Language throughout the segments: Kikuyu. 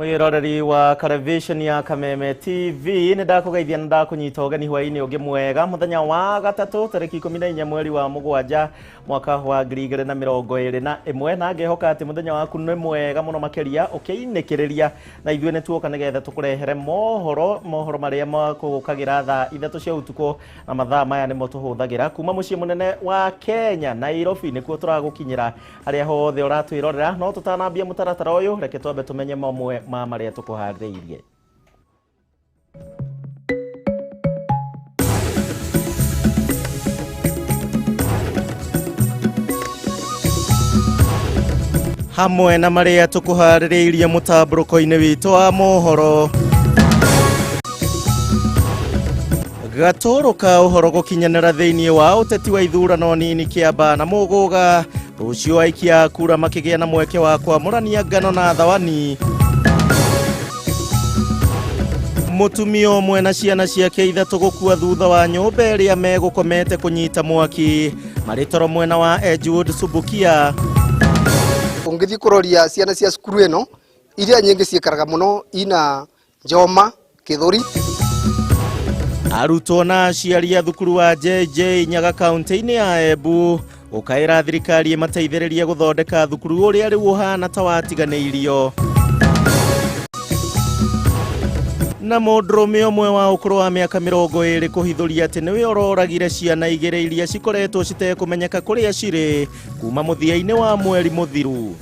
Mwiroreri wa television ya Kameme TV, nĩ ndakũgeithia na ndakũnyita ũgeni hwainĩ ũngĩ mwega, mũthenya wa gatatũ, tarĩki 14 mweri wa 7 mwaka wa 2021, na ngehoka atĩ mũthenya waku nĩ mwega mũno makĩria ũkĩinĩkĩrĩria na ithuĩ. Nĩ tuoka nĩgetha tũkũrehere mohoro, mohoro marĩa makũgũkagĩra thaa 3 cia ũtukũ, na mathaa maya nĩmo tũhũthagĩra kuma mũciĩ mũnene wa Kenya, Nairobi, nĩkuo tũragũkinyĩra harĩa hothe ũratwĩrorera. No tũtanambia mũtaratara ũyũ, reke twambe tũmenye mamwe ma marĩa tũkũharĩrĩirie. Hamwe na marĩa tũkũharĩrĩirie mũtambũrũko-inĩ witũ wa mohoro, gatũrũ ka ũhoro gũkinyanĩra thĩinĩ wa ũteti wa ithurano nini Kĩamba na Mũgũga, rũciũ aikia a kura makĩgĩa na mweke wa kwamũrania ngano na thawani. Mũtumia ũmwe na ciana ciake 3 gũkua thutha wa nyũmba ĩrĩa megũkomete kũnyita mwaki marĩ toro mwena wa Edgewood, Subukia. Ũngĩthiĩ kũroria ciana cia cukuru ĩno, iria nyingĩ ciĩkaraga mũno ina njoma kĩthũri. Arutwo na aciari a thukuru wa JJ Nyaga kaunti-inĩ ya Embu gũkaĩra thirikari ĩmateithĩrĩrie gũthondeka thukuru ũrĩa rĩu ũhana ta watiganĩirio. Na mũndũrũme ũmwe wa ũkũrũ wa mĩaka 20 kũhithũria atĩ nĩwe ũroragire ciana 2 iria cikoretwo citekũmenyeka kũrĩa cirĩ kuma mũthia-inĩ wa mweri mũthiru.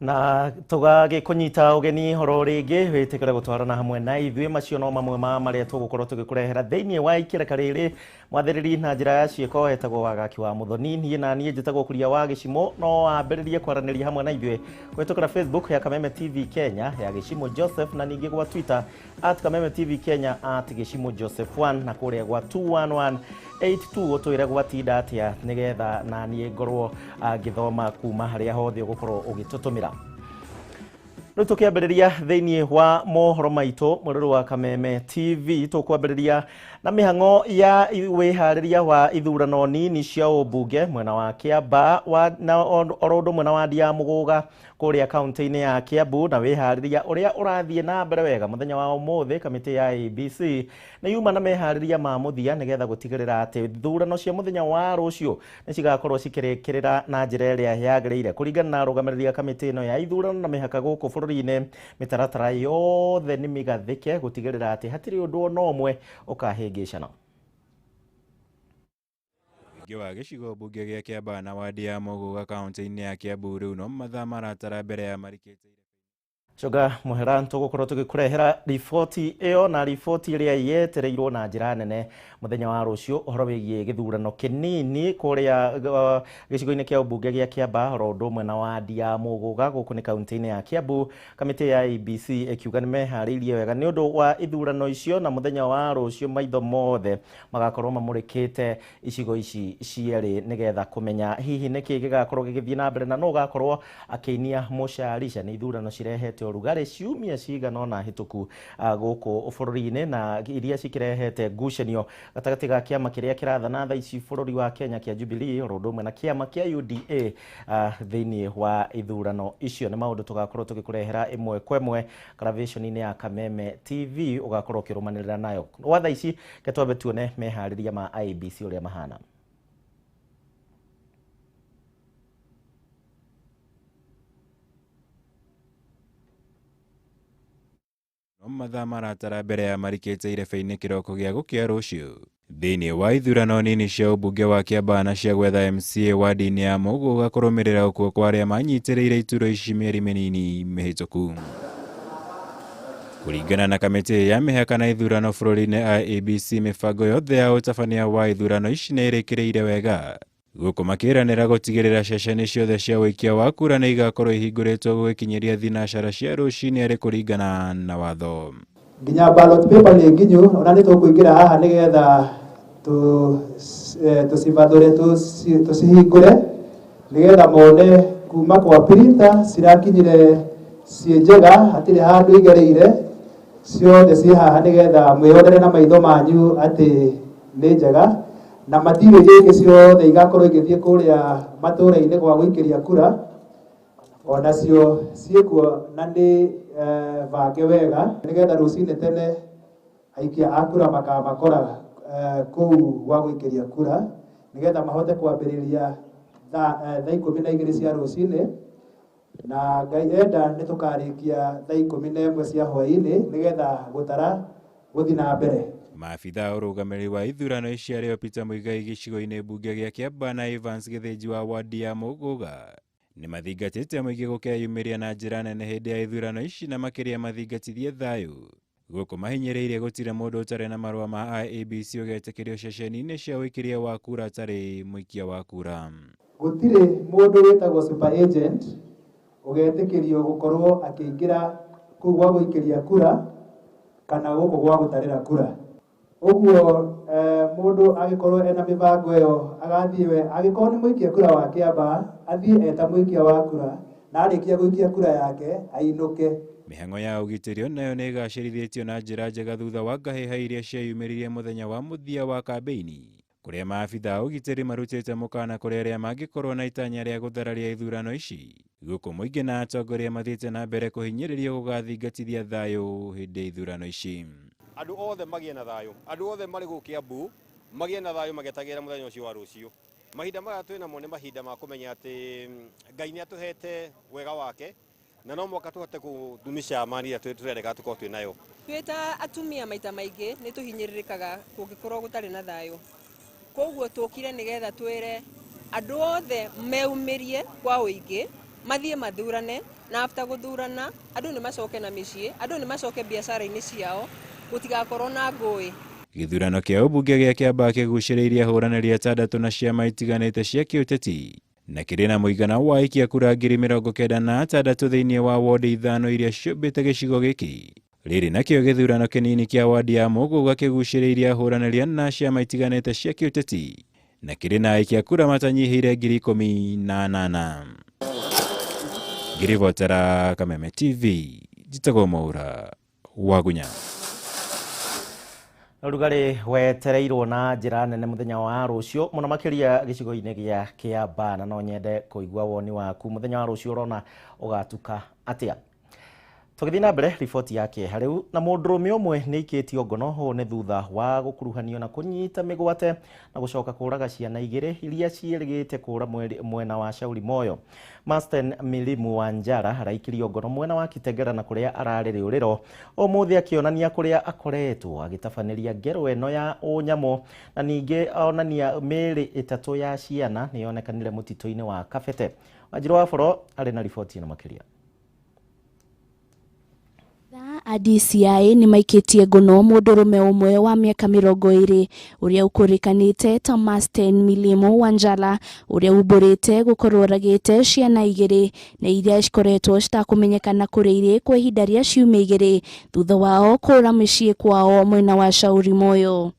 Na tũgagĩkũnyita ũgeni horo rĩngĩ, wĩtĩkĩre gũtwarana hamwe na ithuĩ. Macio no mamwe ma marĩa tũgũkorwo tũgĩkũrehera thĩinĩ wa ikĩreka rĩrĩ. Mwathĩrĩri na njĩra ya ciĩko etagwo Wagaki wa Mũthoni, niĩ na niĩ njĩtagwo Kuria wa Gĩcimo. No wambĩrĩrie kwaranĩria hamwe na ithuĩ kũhĩtũkĩra Facebook ya Kameme TV Kenya, ya Gĩcimo Joseph, na ningĩ gwa Twitter @KamemeTVKenya, @GĩcimoJoseph1, na kũrĩa gwa 21182 ũtwĩre gwatinda atĩa, nĩgetha na niĩ ngorwo ngĩthoma kuma harĩa hothe ũgũkorwo ũgĩtũtũmĩra. Rĩu tũkĩambĩrĩria thĩinĩ wa mohoro maitũ, mũrĩrĩ wa Kameme TV, tũkwambĩrĩria na mĩhang'o ya wĩharĩria wa ithurano nini cia ũmbunge mwena wa Kĩamba wa, na oro ũndũ mwena wa Ndia Mũgũga kũrĩa kaunti-inĩ ya Kiambu, na wĩharĩria ũrĩa ũrathiĩ na mbere wega. Mũthenya wa ũmũthĩ kamĩtĩ ya ABC nĩ yuma na meharĩria ma mũthia nĩgetha gũtigĩrĩra atĩ thurano cia mũthenya wa rũciũ nĩ cigakorwo cikĩrĩkĩrĩra na njĩra ĩrĩa yagĩrĩire. Kũringana na arũgamĩrĩri a kamĩtĩ ĩno ya ithurano na mĩhaka gũkũ bũrũri-inĩ, mĩtaratara yothe nĩ mĩgathĩke gũtigĩrĩra atĩ hatirĩ ũndũ ona ũmwe ũkahĩngĩcana. Mũingĩ wa gĩcigo mbunge gĩa Kĩambaa na wadi ya Mũgũga kaunti-inĩ ya Kiambu rĩu no mathaa maratara mbere ya marikĩte. Coga mũhera, tũgũkorwo tũgĩkũrehera riboti ĩyo na riboti ĩrĩa yetereirwo na njĩra nene mũthenya wa rũciũ, ũhoro wĩgiĩ gĩthurano kĩnini kũrĩa gĩcigo-inĩ kĩa ũmbunge gĩa Kĩamba oro ũndũ ũmwe na wadi ya Mũgũga gũkũ nĩ kaunti-inĩ ya Kiambu. Kamĩtĩ ya ABC ĩkiuga nĩ meharĩirie wega nĩ ũndũ wa ithurano icio, na mũthenya wa rũciũ maitho mothe magakorwo mamũrĩkĩte icigo ici cierĩ nĩgetha kũmenya hihi nĩkĩ gĩgakorwo gĩgĩthiĩ na mbere na nũ ũgakorwo akĩinia mũcarica. Nĩ ithurano cirehete ũrugarĩ ciumia cigana ũna hĩtũku gũkũ bũrũri-inĩ, na iria cikĩrehete ngucanio gatagatĩ ga kĩama kĩrĩa kĩrathana thaa ici bũrũri wa Kenya kĩa Jubilee oro ũndũ ũmwe na kĩama kĩa UDA thĩinĩ wa ithurano icio. Nĩ maũndũ tũgakorwo tũgĩkũrehera ĩmwe kwa ĩmwe karavĩconi-inĩ ya Kameme TV, ũgakorwo ũkĩrũmanĩrĩra nayo. Gwa thaa ici ke twambe tuone meharĩria ma IEBC ũrĩa mahana. No mathaa maratara mbere ya marikĩte irebe-inĩ kĩroko gĩa gũkĩa rũciũ. Thĩinĩ wa ithurano nini cia ũmbunge wa Kĩambaa na cia gwetha MCA wadi-inĩ ya Mũgũga kũrũmĩrĩra gũkua kwa arĩa manyitĩrĩire iturwa ici mĩeri mĩnini mĩhĩtũku. Kũringana na kamĩtĩ ya mĩhaka na ithurano bũrũri-inĩ IEBC, mĩbango yothe ya ũtabania wa ithurano ici nĩ ĩrĩkĩrĩire wega. Gũkũ makĩranĩra gũtigĩrĩra ceceni ciothe cia ũikia wa kura nĩ igakorwo ihingũrĩtwo gũgĩkinyĩria thinacara cia rũcinĩ arĩ kũringana na watho. Nginya ballot paper nĩ nginyu, ona nĩ tũkũingĩra haha nĩgetha tũcibathũre, tũcihingũre nĩgetha mone kuma kwa printer cirakinyire ciĩ njega, hatirĩ handũ igereire. Ciothe ciĩ haha nĩgetha mwĩyonere na maitho manyu atĩ nĩ njega na material iria ingĩ ciothe igakorwo igĩthiĩ kũrĩa matũra-inĩ gwa gũikĩria kura onacio ciĩkuo na nĩ bange wega nĩgetha rũcinĩ tene aikia a kura makamakora kũu gwa gũikĩria kura nĩgetha mahote kwambĩrĩria thaa 12 cia rũcinĩ na Ngai enda nĩ tũkarĩkia thaa 11 cia hwaĩ-inĩ nĩgetha gũtara gũthiĩ na mbere. Maabitha ũrũgamĩrĩri wa ithurano ici arĩo Peter Muigai gĩcigo-inĩ mbunge gĩa Kiambaa na Evans Gĩthĩnji wa wadi ya Mũgũga nĩ mathingatĩte mũingĩ gũkeyumĩria na njĩra nene hĩndĩ ya ithurano ici na makĩria mathingatithie thayũ. Gũkũ mahinyĩrĩirie gũtirĩ mũndũ ũtarĩ na marũa ma IEBC ũgetĩkĩrio ceceni-inĩ cia ũikĩria wa kura atarĩ mũikia wa kura. Gũtirĩ mũndũ wĩtagwo super agent ũgetĩkĩrio gũkorwo akĩingĩra kũu gwa gũikĩria kura kana gũkũ gwa gũtarĩra kura. Ũguo mũndũ angĩkorwo ena mĩbango ĩyo agathiĩ we angĩkorwo nĩ mũikia kura wa Kiambaa athiĩ eta mũikia wa kura na arĩkia gũikia kura yake ainũke. Mĩhang'o ya ũgitĩri nayo nĩ ĩgacĩrithĩtio na njĩra njega thutha wa ngahĩha iria cieyumĩririe mũthenya wa mũthia wa kambĩini kũrĩa maabitha a ũgitĩri marutĩte mũkana kũrĩ arĩa mangĩkorwo na itanya rĩa gũthararia ithurano ici. Gũkũ mũingĩ na atongoria mathiĩte na mbere kũhinyĩrĩrio gũgathingatithia thayũ hĩndĩ ya ithurano ici. Andũ othe magĩe na thayũ, andũ othe marĩ gũkũ Kiambu magĩe na thayũ magĩetagĩrĩra mũthenya ũcio wa rũciũ. Mahinda maya twĩ namo nĩ mahinda ma kũmenya atĩ Ngai nĩ atũhete wega wake na no mwaka tũhote kũdumisha amani ĩrĩa tũrendeka tũkorwo twĩ nayo. Twĩ ta atumia maita maingĩ nĩ tũhinyĩrĩrĩkaga kũngĩkorwo gũtarĩ na thayũ. Koguo tũkire nĩgetha twĩre andũ othe meumirie kwa ũingĩ mathiĩ mathurane na after gũthurana andũ nĩ macoke na mĩciĩ, andũ nĩ macoke biacara-inĩ ciao, gũtigakorwo na ngũĩ. Gĩthurano kĩa ũmbunge gĩa Kiambaa kĩgucĩrĩirie ahũranĩri atandatũ na ciama itiganĩte cia kĩũteti na kĩrĩ na mũigana wa aikia kura 96,000 thĩinĩ wa wodi 5 iria ciũmbĩte gĩcigo gĩkĩ. Rĩrĩ nakĩo gĩthurano kĩnini kĩa wadi ya Mũgũga kĩgucĩrĩirie ahũranĩri ana ciama itiganĩte cia kĩũteti na kĩrĩ na aikia kura matanyihĩire 18,000. Ngĩribotera Kameme TV, njĩtagwo Mwaura Wagunya. Ũrugarĩ wetereirwo na njĩra nene mũthenya wa rũciũ mũno makĩria gĩcigo-inĩ gĩa Kiambaa na no nyende kũigua woni waku mũthenya wa rũciũ ũrona ũgatuka atĩa. Tũgĩthiĩ na mbere riboti ya kĩeha rĩu na mũndũrũme ũmwe nĩ aikĩtio ngono ũũ nĩ thutha wa gũkuruhanio na kũnyita mĩgwate na gũcoka kũraga ciana igĩrĩ iria ciĩrĩgĩte kũra mwena wa Shauri Moyo. Masten Milimu wa Njara araikirio ngono mwena wa Kitengela na kũrĩa ararĩ rĩũrĩro ũmũthĩ akĩonania kũrĩa akoretwo agĩtabanĩria ngero ĩno ya ũnyamũ na ningĩ onania mĩĩrĩ 3 ya ciana nĩ yonekanire mũtitũ-inĩ wa Kabete. Wanjirũ wa Boro arĩ na riboti ĩno makĩria. A DCI nĩ maikĩtie ngono mũndũrũme ũmwe wa mĩaka 20 ũrĩa ũkũrĩkanĩte ta Masten Milimu Wanjala ũrĩa umbũrĩte gũkorwo oragĩte ciana igĩrĩ na iria cikoretwo citakũmenyekana kũrĩa irĩ kwa ihinda rĩa ciumia igĩrĩ thutha wao kũra mĩciĩ kwao mwena wa Shauri Moyo.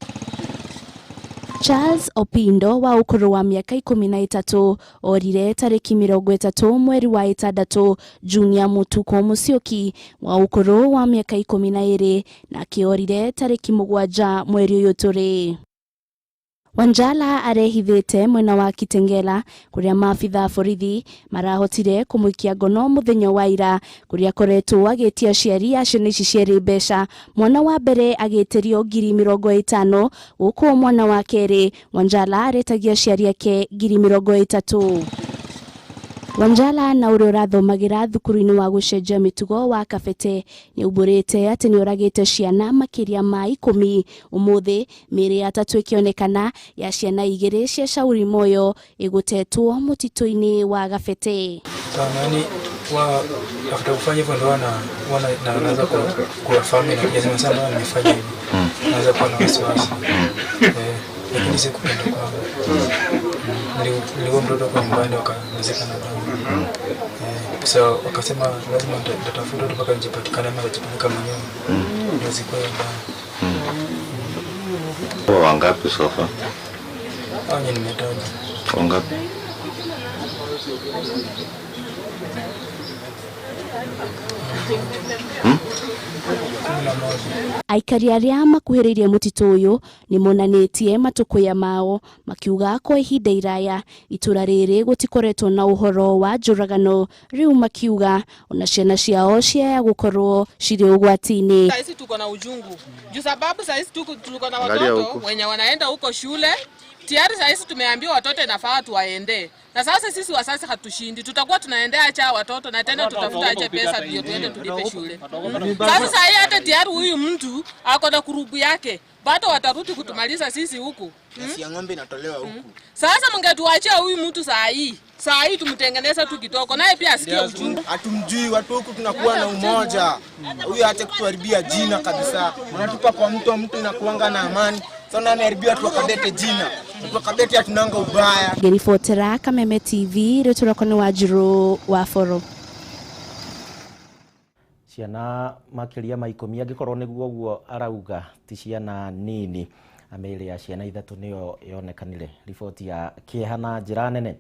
Charles Opindo wa ũkũrũ wa mĩaka 13 orire tarĩki 30 mweri wa 6 Junior Mutuko Musyoki wa ũkũrũ wa mĩaka 12 nake orire tarĩki 7 mweri ũyũ tũrĩ. Wanjala arehithĩte mwena wa Kitengela kũrĩa maabitha borithi marahotire kũmũikia ngono mũthenya wa ira kũrĩa akoretwo agĩtia aciari a ciana ici cierĩ mbeca, mwana wa mbere agĩtĩrio 50,000 gũkũ mwana wa kerĩ Wanjala aretagia aciari ake 30,000. Wanjala na ũrĩa ũrathomagĩra thukuru-inĩ wa gũcenjia mĩtugo wa Kabete nĩ umbũrĩte atĩ nĩ oragĩte ciana makĩria ma 10 ũmũthĩ mĩĩrĩ 3 ĩkĩonekana ya ciana 2 cia Shauri Moyo ĩgũtetwo mũtitũ-inĩ wa Kabete. Yaani wa after kufanya hivyo ndo wana naanza kwa family na lazima sana nimefanya hivi. Naanza kuwa na wasiwasi. Lakini sikupenda kwangu. Nilikuwa mtoto kwa nyumbani wakanizika na baba. So wakasema lazima nitatafuta mpaka nijipatikane ama nijipeleke mwenyewe. Ndio siku hiyo mbaya. Wangapi sofa? Hao nimetaja. Wangapi? 11. Aikari arĩa makuhĩrĩirie mũtitũ ũyũ nĩ monanĩtie matũkũya mao makiuga kwa ihinda iraya itũra rĩrĩ gũtikoretwo na ũhoro wa njũragano, rĩu makiuga ona ciana ciao ciaya gũkorwo cirĩ ũgwati-inĩ. Sahizi tuko na ujungu juu sababu sahizi tuko na Angalia watoto huku. wenye wanaenda huko shule tayari. Sahizi tumeambiwa watoto inafaa tuwaendee, na sasa sisi wazazi hatushindi, tutakuwa tunaendea cha watoto na tena tutafuta aje pesa ndio tuende tulipe shule. Sasa sahi hata tayari huyu mtu ako na kurubu yake, bado watarudi kutumaliza sisi huku. Ya ng'ombe inatolewa huku. Sasa mngetuachia huyu mtu saa hii, saa hii tumtengeneze tu kidogo, naye pia asikie uchungu. Hatumjui watu huku, tunakuwa na umoja. Huyu aache kutuharibia jina kabisa. Unatupa kwa mtu, mtu inakuanga na amani. Sasa ameharibia watu wa Kabete jina. Watu wa Kabete hatunanga ubaya. Ngĩribotera Kameme TV rĩtwa rĩakwa nĩ Wanjirũ wa Boro. Ciana makĩria ma 10 angĩkorwo nĩguo ũguo arauga ti ciana nini, mĩĩrĩ ya ciana 3 nĩyo yonekanire. Riboti ya kĩeha na njĩra nene.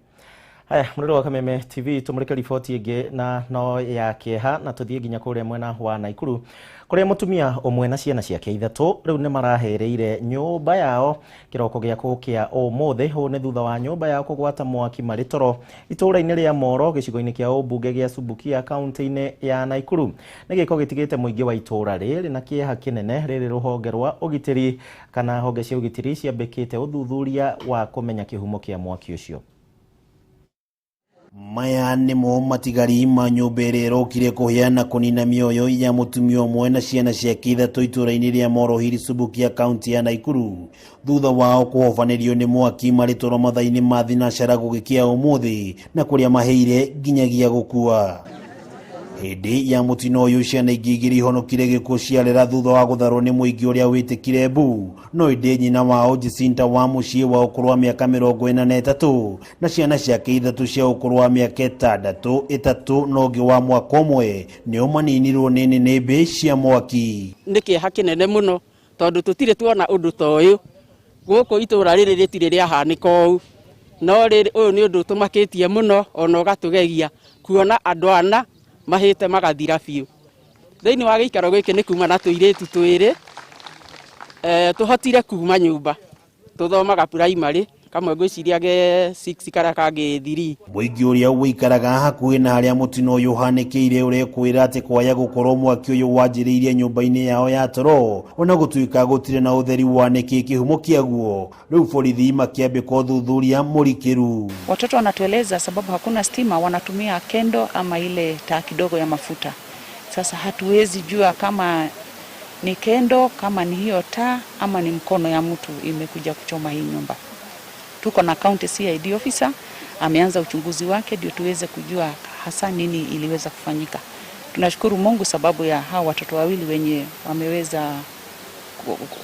Haya, mũrĩrĩ wa Kameme TV, tũmũrĩke riboti ĩngĩ na no ya kĩeha, na tũthiĩ nginya kũrĩa mwena wa Naikuru kũrĩa mũtumia ũmwe na ciana ciake 3 rĩu nĩ marahereire nyũmba yao kĩroko gĩa kũkĩa ũmũthĩ. Ũũ nĩ thutha wa nyũmba yao kũgwata mwaki marĩ toro itũũra-inĩ rĩa Moro gĩcigo-inĩ kĩa ũmbunge gĩa Subukia kaunti-inĩ ya Naikuru. Nĩ gĩko gĩtigĩte mũingĩ wa itũũra rĩrĩ na kĩeha kĩnene, rĩrĩ rũhonge rwa ũgitĩri kana honge cia ũgitĩri ciambĩkĩte ũthuthuria wa kũmenya kĩhumo kĩa mwaki ũcio. Maya nĩmo matigari ma nyũmba ĩrĩa ĩrokire kũhĩa na kũnina mĩoyo ya mũtumia ũmwe na ciana ciake 3 itũũra-inĩ rĩa Moro Hill Subukia kaunti ya Naikuru thutha wao kũhobanĩrio nĩ mwaki marĩ toro mathaa-inĩ ma thinacara gũgĩkĩa ũmũthĩ na kũrĩa maheire nginyagia gũkua. Hĩndĩ ya mũtino ũyũ ciana ingĩ 2 ihonokire gĩkuũ ciarera thutha wa gũtharwo nĩ mũingĩ ũrĩa wĩtĩkire mbu, no ĩndĩ nyina wao Jacinta wa mũciĩ wa ũkũrũ wa mĩaka 43 na ciana ciake 3 cia ũkũrũ wa mĩaka 6, 3 na ũngĩ wa mwaka ũmwe nĩo maninirwo nĩ nĩnĩmbĩ cia mwaki. Nĩ kĩeha kĩnene mũno tondũ tũtirĩ tuona ũndũ ta ũyũ gũkũ itũũra rĩrĩ rĩtirĩ rĩahanĩka ũũ, no rĩrĩ ũyũ nĩ ũndũ ũtũmakĩtie mũno ona ũgatũgegia kuona andũ ana mahĩte magathira biũ. Thĩinĩ wa gĩikaro gĩkĩ nĩ kuma na tũirĩtu twĩrĩ, tũhotire kuma nyũmba, tũthomaga primary, kamwe ngwĩciria ge 6 karĩa kangĩ 3. Mũingĩ ũrĩa ũikaraga hakuhĩ na harĩa mũtino ũyũ ũhanĩkĩire ũrekwĩra atĩ kwaya gũkorwo mwaki ũyũ wanjĩrĩirie nyũmba-inĩ yao ya toro ona gũtuĩka gũtirĩ na ũtheri wa nĩkĩ kĩhumo kĩaguo. Rĩu borithi makĩambĩka ũthuthuria mũrikĩru. Watoto wanatueleza sababu hakuna stima, wanatumia kendo ama ile taa kidogo ya mafuta. Sasa hatuwezi jua kama ni kendo, kama ni hiyo taa ama ni mkono ya mtu imekuja kuchoma hii nyumba. Tuko na county CID officer ameanza uchunguzi wake ndio tuweze kujua hasa nini iliweza kufanyika. Tunashukuru Mungu sababu ya hawa watoto wawili wenye wameweza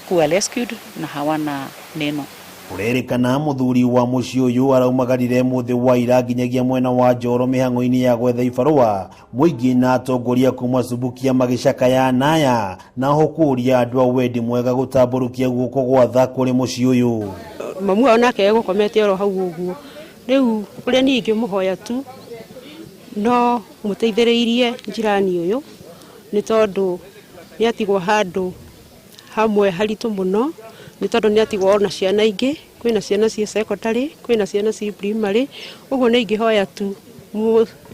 kuwa rescued na hawana neno. Kũrerĩkana mũthuri wa mũciĩ ũyũ araumagarire mũthĩ wa ira nginyagia mwena wa Njoro mĩhang'o-inĩ ya gwetha ibarũa. Mũingĩ na atongoria kuma Subukia magĩcakaya naya na ho kũũria andũ a wendi mwega gũtambũrũkia guoko gwa tha kũrĩ mũciĩ ũyũ. Mamu wao nake egũkomete oro hau ũguo. Rĩu ũrĩa niĩ ingĩmũhoya tu no mũteithĩrĩirie njirani ũyũ nĩ tondũ nĩ atigwo handũ hamwe haritũ mũno, nĩ tondũ nĩ atigwo ona ciana ingĩ, kwĩna ciana ciĩ secondary, kwĩna ciana ciĩ primary, ũguo nĩ ingĩhoya tu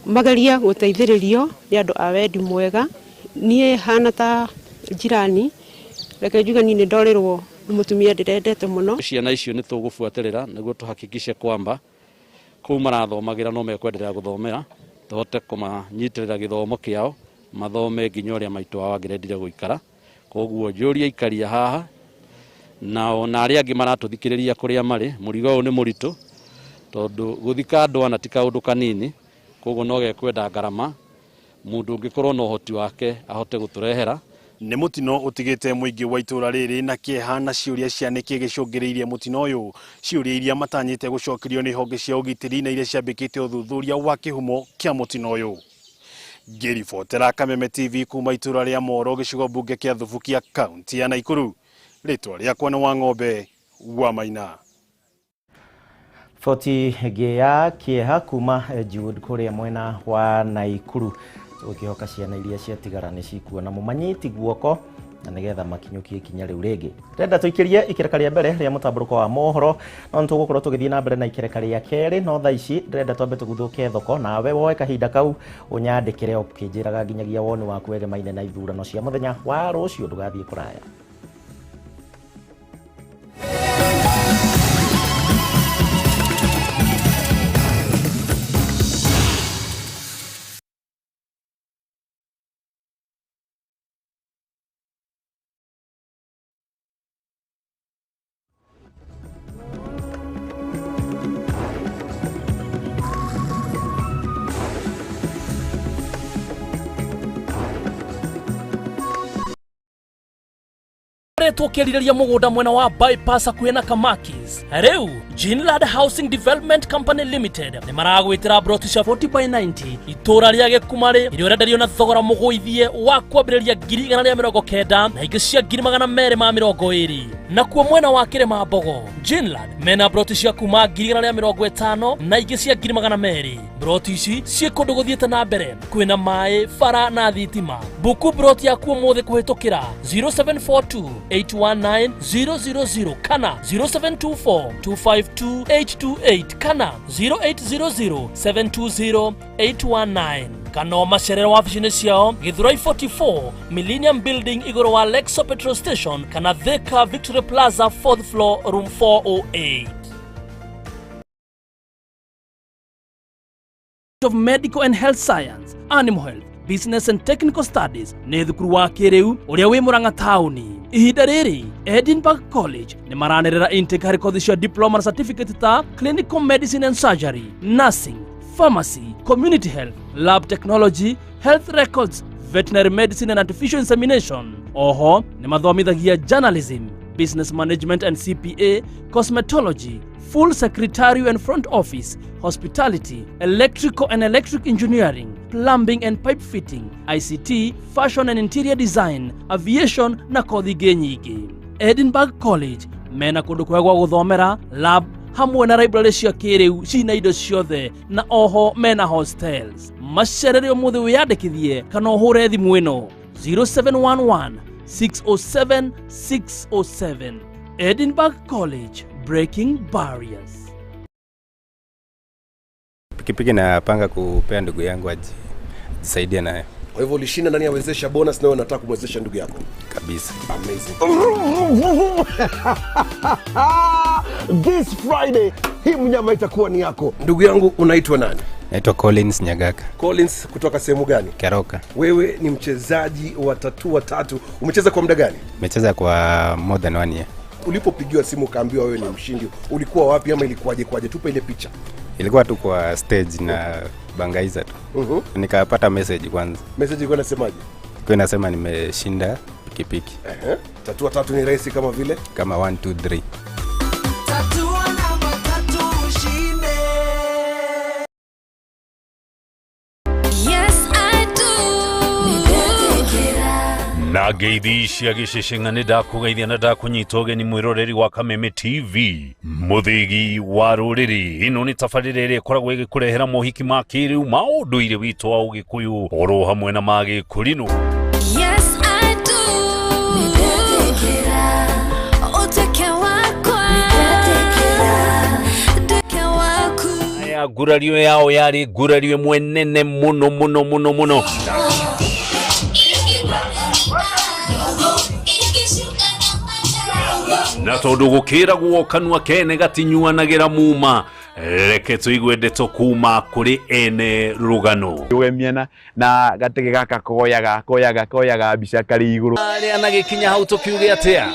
magerie gũteithĩrĩrio nĩ andũ a wendi mwega. Niĩ hana ta njirani, reke njuge niĩ nĩ ndorĩrwo nĩ mũtumia ndĩrendete mũno. Ciana icio nĩ tũgũbuatĩrĩra nĩguo tũhakikishe kwamba kũu marathomagĩra no mekwenderea gũthomera, tũhote kũmanyitĩrĩra gĩthomo kĩao mathome nginya ũrĩa maitũ wao angĩrendire gũikara. Koguo njũrie aikaria haha na ona arĩa angĩ maratũthikĩrĩria kũrĩa marĩ, mũrigo ũyũ nĩ mũritũ tondũ gũthika andũ ana ti kaũndũ kanini, koguo no gekwenda ngarama mũndũ ũngĩkorwo na ũhoti wake ahote gũtũrehera. Nĩ mũtino ũtigĩte mũingĩ wa itũũra rĩrĩ na kĩeha na ciũria cia nĩkĩ gĩcũngĩrĩirie mũtino ũyũ, ciũria iria matanyĩte gũcokerio nĩ honge cia ũgitĩri na iria ciambĩkĩte ũthuthuria wa kĩhumo kĩa mũtino ũyũ. Ngĩribotera Kameme TV kuma itũũra rĩa Moro gĩcigo mbunge kĩa Thubukia kaunti ya Naikuru, rĩtwa rĩakwa nĩ Wang'ombe wa Maina. Riboti ĩngĩ ya kĩeha kuma Jude kũrĩa mwena wa Naikuru. Tũgũkĩhoka ciana iria ciatigara nĩ cikuona mũmanyiti guoko na nĩgetha makinyũkie ikinya rĩu rĩngĩ. Ndĩrenda tũikĩrie ikereka rĩa mbere rĩa mũtambũrũko wa mohoro, no nĩ tũgũkorwo tũgĩthiĩ na mbere na ikereka rĩa kerĩ, no thaa ici ndĩrenda twambe tũguthũke thoko, nawe woe kahinda kau ũnyandĩkĩre ũkĩnjĩraga nginyagia woni waku wegemaine na ithurano cia mũthenya wa rũciũ. Ndũgathiĩ kũraya. Koretwo ũkĩrirĩria mũgũnda mwena wa bypass hakuhĩ na Kamakis. Rĩu Ginland Housing Development Company Limited nĩ maragwĩtĩra broti cia 40 by 90 itũũra rĩa Gĩkumarĩ iria ũrenderio na thogora mũgũithie wa kwambĩrĩria 190,000 na ingĩ cia 220,000. Nakuo mwena wa Kĩrĩma Mbogo, Ginland mena broti cia kuma 150,000 na ingĩ cia 200,000. Broti ici ciĩ kũndũ gũthiĩte na mbere, kwĩna maĩ, bara na thitima. Buku broti yaku ũmũthĩ kũhĩtũkĩra 0742 819 000 kana 0724 252 828 kana 0800 720 819 kana o macerero wabici-inĩ ciao Githurai 44 Millennium Building igũrũ wa Lexo Petrol Station kana Thika Victory Plaza 4th floor room 408. Of Medical and Health Science, Animal Health, Business and Technical Studies nĩ thukuru wa kĩrĩu ũrĩa wĩ Murang'a taũni. Ihinda rĩrĩ Edinburgh College nĩ maranĩrĩra intake harĩ kothi cia diploma na certificate ta Clinical Medicine and Surgery, Nursing, Pharmacy, Community Health, Lab Technology, Health Records, Veterinary Medicine and Artificial Insemination. Oho nĩ mathomithagia Journalism, Business Management and CPA, Cosmetology, Full Secretarial and Front Office, Hospitality, Electrical and Electric Engineering, Plumbing and Pipe Fitting, ICT, Fashion and Interior Design, Aviation na kothi ingĩ nyingĩ. Edinburgh College mena kũndũ kwega gwa gũthomera, lab hamwe na library cia kĩrĩu cina indo ciothe na oho mena hostels. Macerere ũmũthĩ wĩyandĩkithie kana ũhũre thimũ ĩno 0711 607 607. Edinburgh College, breaking barriers. Pikipiki napanga kupea ndugu yangu ajisaidie nayo. Kwa hivyo ulishinda ndani ya Wezesha Bonus na wewe unataka kumwezesha ndugu yako. Kabisa. Amazing. This Friday hii mnyama itakuwa ni yako. Ndugu yangu unaitwa nani? Naitwa Collins Nyagaka. Collins kutoka sehemu gani? Keroka. Wewe ni mchezaji wa tatua tatu. Umecheza kwa muda gani? Nimecheza kwa more than 1 year. Ulipopigiwa simu ukaambiwa wewe ni mshindi, ulikuwa wapi ama ilikuwaje kwaje? Tupe ile picha. Ilikuwa tu kwa stage na bangaiza tu. Nikapata message kwanza. Message ilikuwa inasemaje? Ilikuwa inasema nimeshinda pikipiki. Tatua tatu ni rahisi kama vile? Kama 1 2 3. Tatua namba tatu ushinde. Yes, I do. Na ngeithi cia gĩcĩcĩng'a nĩ ndakũgeithia na ndakũnyita ũgeni mwĩroreri wa Kameme TV mũthĩgi wa rũrĩrĩ. Ĩno nĩ tabarĩra ĩrĩa ĩkoragwo ĩgĩkũrehera mohiki ma kĩrĩu ma ũndũire witũ wa ũgĩkũyũ oro hamwe na ma gĩkũrinũ. Yes, I do. Uteke wakwa. Ndeke waku. Aya ngurario yao yarĩ ngurario ĩmwe nene mũno mũno mũno mũno. Na tondu gukiragwo kanua kene gatinyuanagira muma, reke tuigue ndeto kuma kuri ene rugano. We miena na gatege gaka koyaga koyaga koyaga mbica kari iguru. Aria na gikinya hau tukiuge atia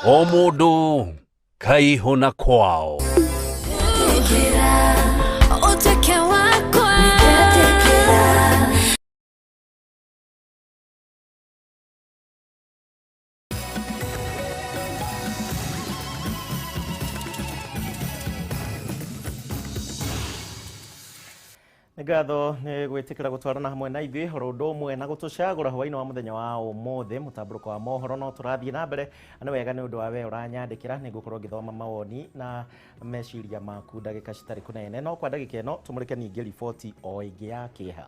o mundu kaihuna kwao. Uteke wakwa. Nĩ ngatho nĩ gwĩtĩkĩra gũtwarana hamwe na ithuĩ oro ũndũ ũmwe na gũtũcagũra hwaĩ-inĩ wa mũthenya wa ũmũthĩ. Mũtambũrũko wa mohoro no tũrathiĩ na mbere, na nĩ wega nĩ ũndũ wa we ũranyandĩkĩra, nĩ ngũkorwo ngĩthoma mawoni na meciria maku ndagĩka citarĩ kũnene. No kwa ndagĩka ĩno tũmũrĩke ningĩ riboti o ĩngĩ ya kĩeha.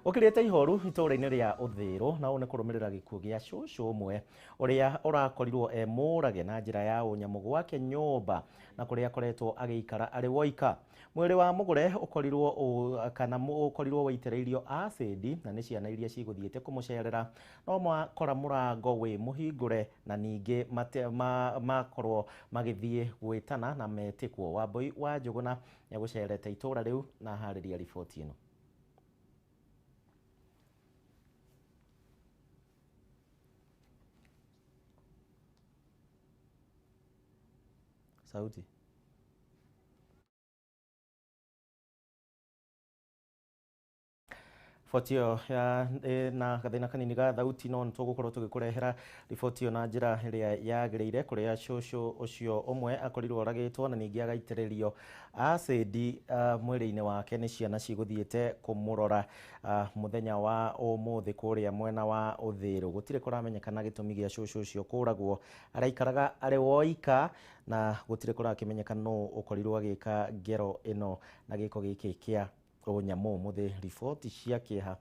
Gũkirĩte ihoru itũũra-inĩ rĩa Ũthĩrũ na ũũ nĩ kũrũmĩrĩra gĩkuũ gĩa cũcũ ũmwe ũrĩa ũrakorirwo e mũrage na njĩra ya ũnyamũ gwake nyũmba na kũrĩa akoretwo agĩikara arĩ woika. Mwĩrĩ wa mũgũre ũkorirwo kana ũkorirwo wĩitĩrĩirio acidi na nĩ ciana iria cigũthiĩte kũmũcerera no makora mũrango wĩ mũhingũre na ningĩ makorwo magĩthiĩ gwĩtana na metĩkwo. Wambui wa Njũgũna nĩegũcerete itũũra rĩu na harĩria riboti ĩno. Sauti. Riboti ĩyo ya na gathĩna kanini ga thauti no nĩtũgũkorwo tũgĩkũrehera riboti ĩyo na njĩra ĩrĩa yagĩrĩire kũrĩa cũcũ ũcio ũmwe akorirwo oragĩtwo na ningĩ agaitĩrĩrio acidi mwĩrĩ-inĩ wake nĩ ciana cigũthiĩte kũmũrora mũthenya wa ũmũthĩ kũrĩa mwena wa Ũthĩrũ. Gũtirĩ kũramenyekana gĩtũmi gĩa cũcũ ũcio kũragwo, araikaraga arĩ woika na gũtirĩ kũrakĩmenyeka nũ ũkorirwo agĩka ngero ĩno na gĩko gĩkĩ kĩa ũnyamũ. Ũmũthĩ riboti cia kĩeha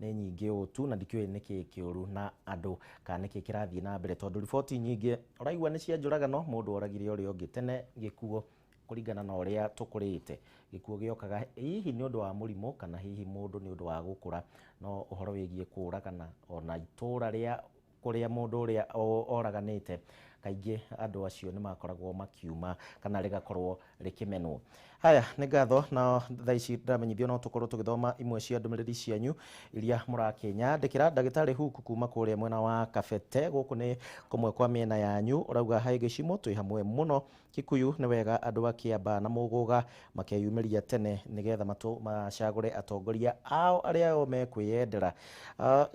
nĩ nyingĩ ũũ tu na ndikĩũĩ nĩkĩ kĩũru na andũ kana nĩkĩ kĩrathiĩ na mbere tondũ riboti nyingĩ ũraigua nĩ cia njũragano mũndũ oragire ũrĩa ũngĩ. Tene gĩkuũ kũringana na ũrĩa tũkũrĩte gĩkuũ gĩokaga hihi nĩ ũndũ wa mũrimũ kana hihi mũndũ nĩ ũndũ wa gũkũra, no ũhoro wĩgiĩ kũragana ona itũũra rĩa kũrĩa mũndũ ũrĩa oraganĩte kaingĩ andũ acio nĩ makoragwo makiuma kana rĩgakorwo rĩkĩmenwo. Haya, nĩ ngatho na thaa ici ndamenyithio no tũkorwo tũgĩthoma imwe cia ndũmĩrĩri cianyu iria mũrakĩnyandĩkĩra. Ndagĩtarĩ Huku kuma kũrĩa mwena wa Kabete, gũkũ nĩ kũmwe kwa mĩena yanyu, ũrauga hai gĩcimo twĩ hamwe mũno Kikuyu nĩ wega andũ a Kĩamba na Mũgũga makeyumĩria tene nĩgetha macagũre atongoria ao arĩa o mekwĩyendera.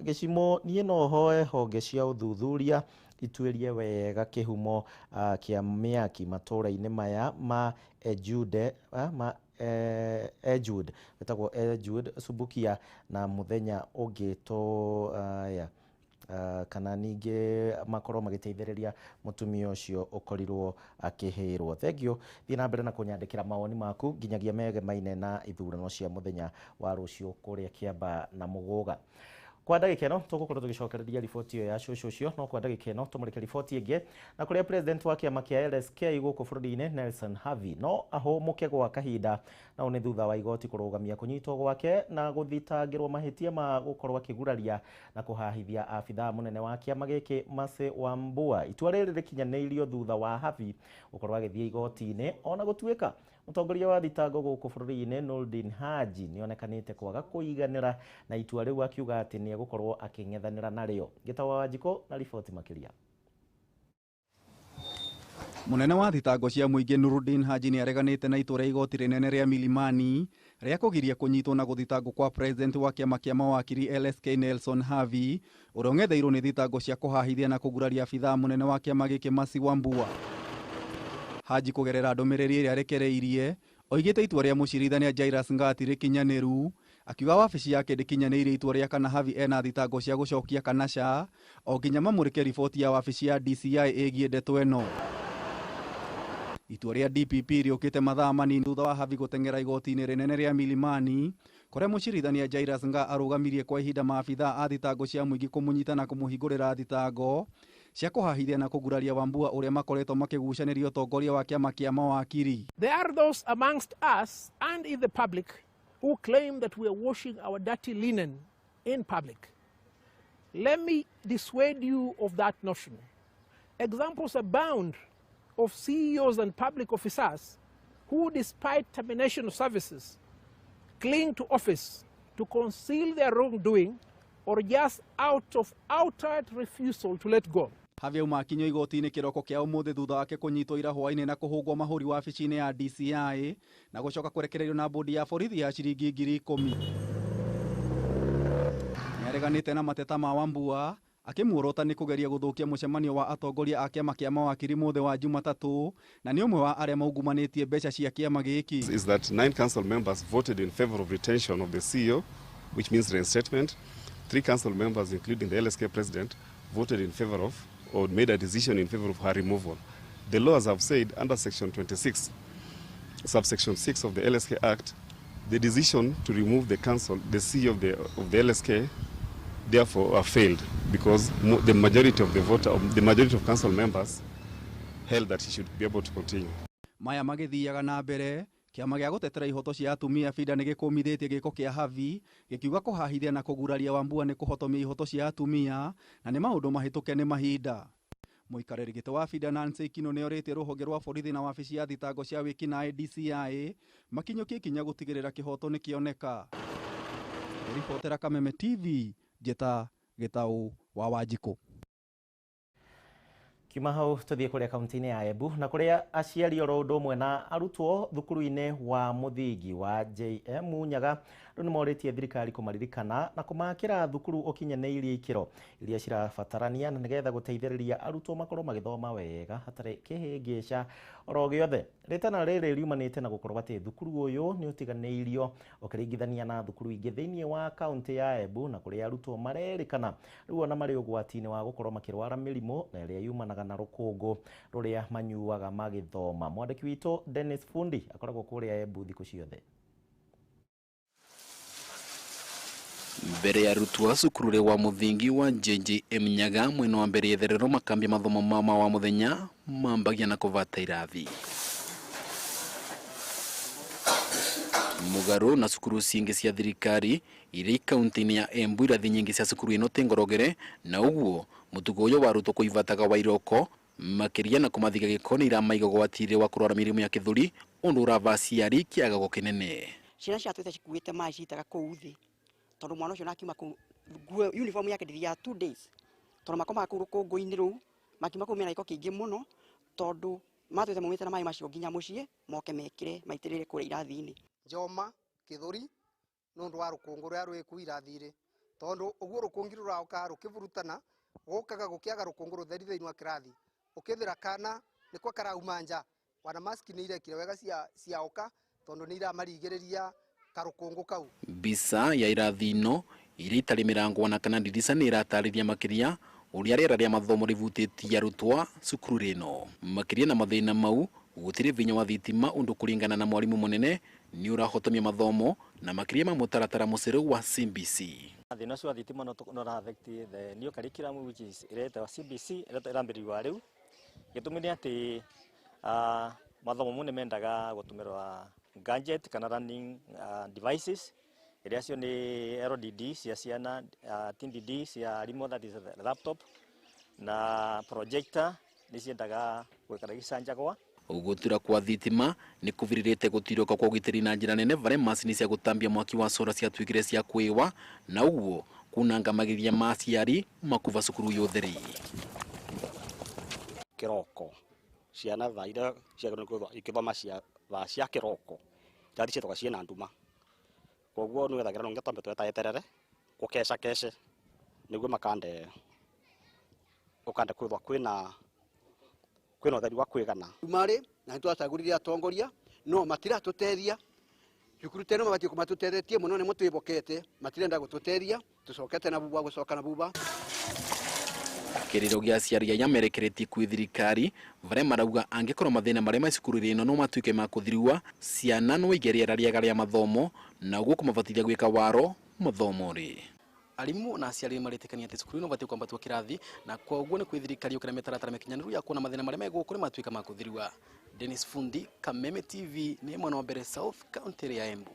Gĩcimo niĩ no hoe honge cia ũthuthuria ituĩrie wega kĩhumo kĩa mĩaki matũũra-inĩ maya ma Ejude Ejude wĩtagwo Ejude Subukia na mũthenya ũngĩ kana ningĩ makorwo magĩteithĩrĩria mũtumia ũcio ũkorirwo akĩhĩrwo. Thengiũ, thiĩ na mbere na kũnyandĩkĩra mawoni maku nginyagia megemaine na ithurano cia mũthenya wa rũciũ kũrĩa Kĩamba na Mũgũga. Kwa ndagĩka ĩno tũgũkorwo tũgĩcokereria riboti ĩyo ya cũcũ ũcio, no kwa ndagĩka ĩno tũmũrĩke riboti ĩngĩ na kũrĩa president wa kĩama kĩa LSK gũkũ bũrũri-inĩ Nelson Havi no ahũmũke gwa kahinda, na ũũ nĩ thutha wa igoti kũrũgamia kũnyitwo gwake na gũthitangĩrwo mahĩtia ma gũkorwo akĩguraria na kũhahithia abithaa mũnene wa kĩama gĩkĩ Mercy Wambua. Itua rĩrĩ rĩkinyanĩirio thutha wa Havi gũkorwo agĩthiĩ igoti-inĩ ona gũtuĩka mũtongoria wa thitango gũkũ bũrũri-inĩ Noordin Haji nĩonekanĩte kwaga kũiganĩra na itua rĩu akiuga atĩ nĩegũkorwo akĩng'ethanĩra narĩo. Gĩtawa Wanjikũ na riboti makĩria. Mũnene wa thitango cia mũingĩ Noordin Haji nĩareganĩte na itua rĩa igoti rĩnene rĩa Milimani rĩa kũgiria kũnyitwo na gũthitangwo kwa president wa kĩama kĩa mawakiri LSK Nelson Havi ũrĩa ũng'etheirwo nĩ thitango cia kũhahithia na kũguraria abithaa mũnene wa kĩama gĩkĩ Mercy Wambua. Haji kũgerera ndũmĩrĩri ĩrĩa arekereirie oigĩte itua rĩa mũcirithania Jairus Ngati rĩkinyanĩru, akiuga wabici yake ndĩkinyanĩirie itua rĩa kana Havi ena thitango cia gũcokia kana ca o nginya mamũrĩke riboti ya wabici ya DCI ĩgiĩ ndeto ĩno. Itua rĩa DPP rĩũkĩte mathaa manini thutha wa Havi gũteng'era igoti-inĩ rĩnene rĩa Milimani kũrĩa mũcirithania Jairus Nga arũgamirie kwa ihinda maabithaa a thitango cia mũingĩ kũmũnyita na kũmũhingũrĩra thitango cia kũhahithia na kũguraria Wambua ũrĩa makoretwo makĩgucanĩria ũtongoria wa kĩama kĩa mawakiri. There are those amongst us and in the public who claim that we are washing our dirty linen in public. Let me dissuade you of that notion. Examples abound of CEOs and public officers who, despite termination of services, cling to office to conceal their wrongdoing or just out of outright refusal to let go. Havi auma akinyio igoti-inĩ kĩroko kĩa ũmũthĩ thutha wake kũnyitwo ira hwaĩ-inĩ na kũhũngwo mahũri wabici-inĩ ya DCI na gũcoka kũrekererio na bodi ya borithi ya ciringi 10,000. Nĩareganĩte na mateta ma Wambua akĩmuorota nĩ kũgeria gũthũkia mũcemanio wa atongoria a kĩama kĩa mawakiri mũthĩ wa Jumatatũ na nĩ ũmwe wa arĩa maungumanĩtie mbeca cia kĩama gĩkĩ. Is that 9 council members voted in favor of retention of the CEO, which means reinstatement. 3 council members, including the LSK president, voted in favor of or made a decision in favor of her removal. The law, as I've said, under section 26, subsection 6 of the LSK Act, The decision to remove the council, the CEO of the LSK, therefore failed because the majority of the voter, the majority of council members held that he should be able to continue. Maya magithiaga na mbere kiama gĩa gũtetera ihoto cia atumia FIDA nĩ gĩkũmithĩtie gĩko kĩa Havi gĩkiuga kũhahithia na kũguraria Wambua nĩ kũhotomia ihoto cia atumia na nĩ maũndũ mahĩtũke nĩ mahinda. Mũikarĩri gĩtĩ wa FIDA Nancy Kino nĩorĩtie rũhonge rwa borithi na wabici ya thitango cia wĩkinaĩ DCI makinyũkie ikinya gũtigĩrĩra kĩhoto nĩkĩoneka. Ribotera Kameme TV njĩta Gĩtaũ wa Wanjikũ. Kiuma hau tuthie kuria kaunti-inĩ ya Embu na kuria aciari oro ũndũ ũmwe na arutwo thukuru-inĩ wa mũthingi wa JM Nyaga rĩu nĩmorĩtie thirikari kũmaririkana na kũmakĩra thukuru ũkinyanĩirie ikĩro iria cirabatarania na nĩgetha gũteithĩrĩria arutwo makorwo magĩthoma wega hatarĩ kĩhĩngĩca oro gĩothe. Rĩtana rĩrĩ riumanĩte na gũkorwo atĩ thukuru ũyũ nĩ ũtiganĩirio ũkĩringithania na thukuru ingĩ thĩinĩ wa kaunti ya Embu na kũrĩa arutwo marerĩkana rĩu ona marĩ ũgwati-inĩ wa gũkorwo makĩrwara mĩrimũ na ĩrĩa yumanaga na rũkũngũ rũrĩa manyuaga magĩthoma. Mwandĩki witũ Dennis Fundi akoragwo kũrĩa Embu thikũ ciothe. Mbere ya arutwo a cukuru wa mũthingi wa JJM Nyaga mwena wa mbere itherero makambia mathomo mao wa mũthenya mambagia na kũbata irathi. Mũgarũ na cukuru cingĩ cia thirikari iria kaunti-inĩ ya Embu irathi nyingĩ cia cukuru ĩno ti ngorogere na ũguo mũtugo ũyũ wa arutwo kũivataga wa iroko makĩria na kũmathiga gĩko nĩ iramaiga ũgwati-inĩ wa kũrwara mĩrimũ ya kĩthũri ũndũ ũrava aciari kĩagago kĩnene. Ciana ciatwĩte cikuĩte maĩ citaga kũu thĩ tondu mwana ucio nakiuma kuu nguo uniform yake ndithia 2 days tondu makomaga kuu rũkũngũ-inĩ rũu makiuma kuu mena gĩko kĩingĩ mũno tondu matwĩte maumĩte na maĩ macio nginya mũciĩ moke mekĩre maitĩrĩre kũrĩa irathi-inĩ. Njoma kĩthũri nĩ ũndũ wa rũkũngũ rũrĩa rwĩ kuu irathi-inĩ tondu ũguo rũkũngĩ rũraũka rũkĩburutana gũkaga gũkĩaga rũkũngũ rũtheri thĩinĩ wa kĩrathi ũkĩthĩra kana nĩkwa karauma nja wana maski nĩ irekire wega ciaũka tondu nĩ iramarigĩrĩria karukungu kau. Mbica ya irathi ino iria itarĩ mĩrango ona kana ndirica nĩ iratarĩria makĩria ũrĩa rĩera rĩa mathomo rĩvutĩtie arutwo cukuru rĩno. Makĩria na mathĩna mau gũtirĩ vinya wa thitima ũndũ kũringana na mwarimũ mũnene nĩ ũrahotomia mathomo na makĩria ma mũtaratara mũcerũ wa CBC. Thĩna ũcio wa thitima no ũra affect the new curriculum which is ĩretwo CBC ĩrĩa ĩrambĩrĩrio rĩu. Gĩtũmi nĩ atĩ mathomo mo nĩ mendaga gũtũmĩrwa gadget kana learning devices iria cio ni LDD cia ciana, TDD cia arimũ, that is laptop na projector nĩ ciendaga gwĩkara gĩcanjagwa. Gũtura kwa thitima nĩ kũvirĩrĩte gũtirũka kwa ũgitĩri na njĩra nene varĩa macini cia gũtambia mwaki wa cora ciatuĩkire cia kwĩwa na ũguo kunanga mageria ma aciari makuva cukuru yũtheri. Kĩroko ciana thaa iria ciagĩrĩirwo kwĩthwo ikĩthoma cia thaa cia kĩroko irathi cietagwo ciĩna nduma koguo nĩwethagĩra no nginya twambe tweteretere gũkeca kece nĩguo makande ũkande kwĩthwa kwĩna ũtheri wa kwĩgana. Marĩ na nĩtwacagũrire atongoria no matiratũteithia cukuru teno mabatiĩ kũmatũtethetie mũno nĩ mũtwĩbokete matirenda gũtũteithia tũcokete na buba gũcoka na buba. Kĩrĩro gĩa aciari aya merekeretie kwĩ thirikari varĩa marauga angĩkorwo mathĩna marĩa me cukuru ĩno no matuĩke ma kũthiriwa ciana no ige rĩera rĩega rĩa mathomo na ũguo kũmabatithia gwĩka waro mathomo-rĩ. Arimu na aciari maretĩkania atĩ cukuru ĩno batiĩ kwambatwo kĩrathi na koguo nĩ kwĩ thirikari yũkĩra mĩtaratara mĩkinyanĩru ya kuona mathĩna marĩa me gũkũ nĩ matuĩka ma kũthiriwa. Dennis Fundi, Kameme TV, nĩ mwena wa mbere South County ya Embu.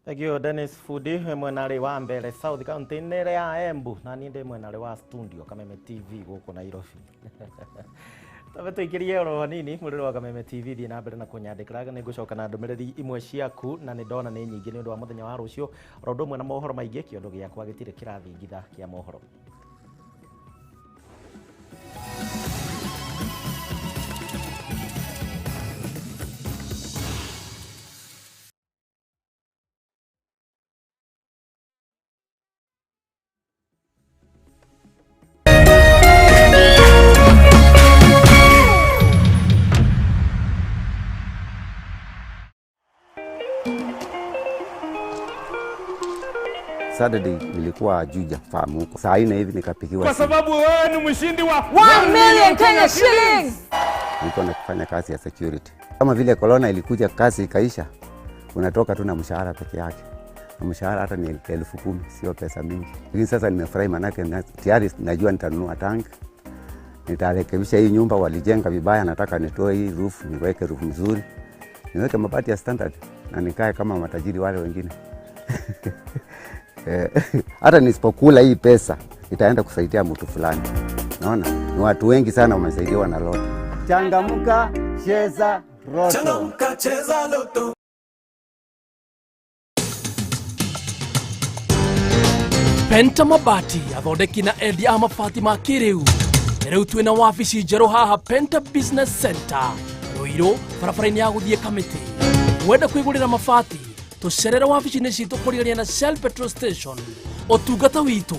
Thank you Dennis Fundi, mwena wa mbere South County nere ya Embu na niĩ ndĩ mwena wa studio Kameme TV gũkũ Nairobi. Tabe tuikirie oro hanini mũrĩro wa Kameme TV thiĩ na mbere na kũnyandĩkĩra nĩ ngũcoka na ndũmĩrĩri imwe ciaku na nĩ ndona nĩ nyingĩ nĩ ũndũ wa mũthenya wa rũciũ oro ũndũ ũmwe na mohoro maingĩ kĩondo gĩakwa gĩtirĩ kĩrathingitha kĩa mohoro. Saturday nilikuwa Juja farm huko. Saa 4 hivi nikapigiwa. Kwa sababu wewe ni mshindi wa 1 million Kenya shillings. Nilikuwa nafanya kazi ya security. Kama vile corona ilikuja kazi ikaisha, Unatoka tu na mshahara peke yake. Na mshahara hata ni 10,000, sio pesa mingi. Lakini sasa nimefurahi manake tayari najua nitanunua tank. Nitarekebisha hii nyumba walijenga vibaya, nataka nitoe hii roof, niweke roof nzuri. Niweke mabati ya standard na nikae kama matajiri wale wengine. Hata nisipokula hii pesa itaenda kusaidia mtu fulani. Naona ni watu wengi sana wamesaidiwa na Lotto. Changamka, cheza Lotto. Changamka, cheza Lotto. Penta Mabati athondeki na endia a mabati ma kĩrĩu. Rĩu twĩna wabici njerũ haha Penta Business Center Ruiru, barabara-inĩ ya gũthiĩ Kamĩtĩ. Wenda kwĩgũrĩra mabati, tũcerere wabici-inĩ citũ kũrigania na Shell Petrol Station. Ũtungata witũ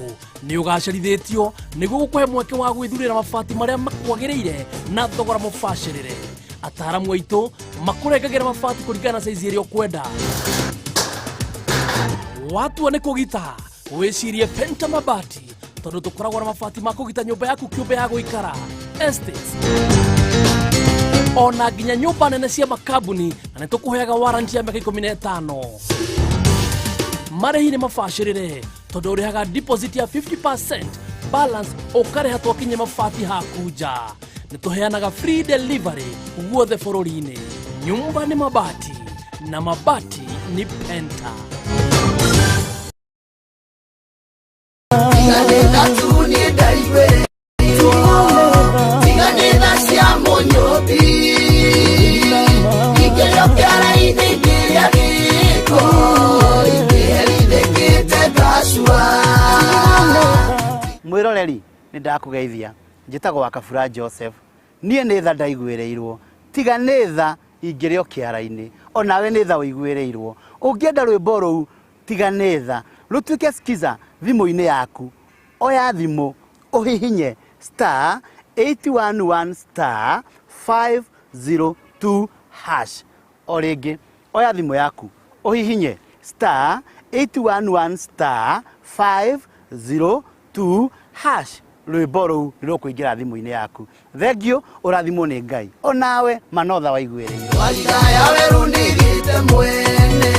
nĩ ũgacerithĩtio nĩguo gũkũhe mweke wa gwĩthurĩra mabati marĩa makwagĩrĩire na thogora mũbacĩrĩre. Ataaramu aitũ makũrengagĩra mabati kũringana na saizi ĩrĩa ũkwenda. Watua nĩ kũgita, wĩcirie Penta Mabati tondũ tũkoragwo na mabati ma kũgita nyũmba yaku kĩũmbe ya gũikara, estates, ona nginya nyũmba nene cia makambuni, na nĩ tũkũheaga warranty ya mĩaka 15. Marĩhi nĩ mabacĩrĩre tondũ ũrĩhaga deposit ya 50%, balance ũkarĩha twakinya mabati haku nja. Nĩ tũheanaga free delivery guothe bũrũri-inĩ. Nyumba nĩ mabati na mabati ni Penta. Mwiroreri nĩ ndakũgeithia, njĩtagwo Wakabura Joseph. Niĩ nĩ tha ndaiguĩrĩirwo, tiga nĩ tha ingĩrĩ o kĩara-inĩ, onawe nĩ tha ũiguĩrĩirwo. Ũngĩenda rwĩmbo rũu tiga nĩ tha rũtuĩke skiza thimũ-inĩ yaku, oya thimũ ũhihinye star 811 star 502 hash. O rĩngĩ oya thimũ yaku ũhihinye star 811 star 502 hash. Rwĩmbo rũu nĩ rũkũingĩra thimũ-inĩ yaku. Thengiũ, ũrathimwo nĩ Ngai, onawe manotha waiguĩrĩirwo. Warigaya werũ nĩgĩte mwene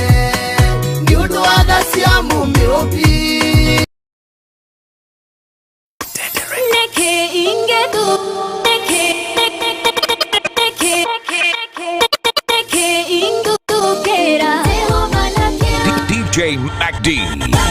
nĩ ũndũ wa tha cia mũmĩũmbi. DJ MacD.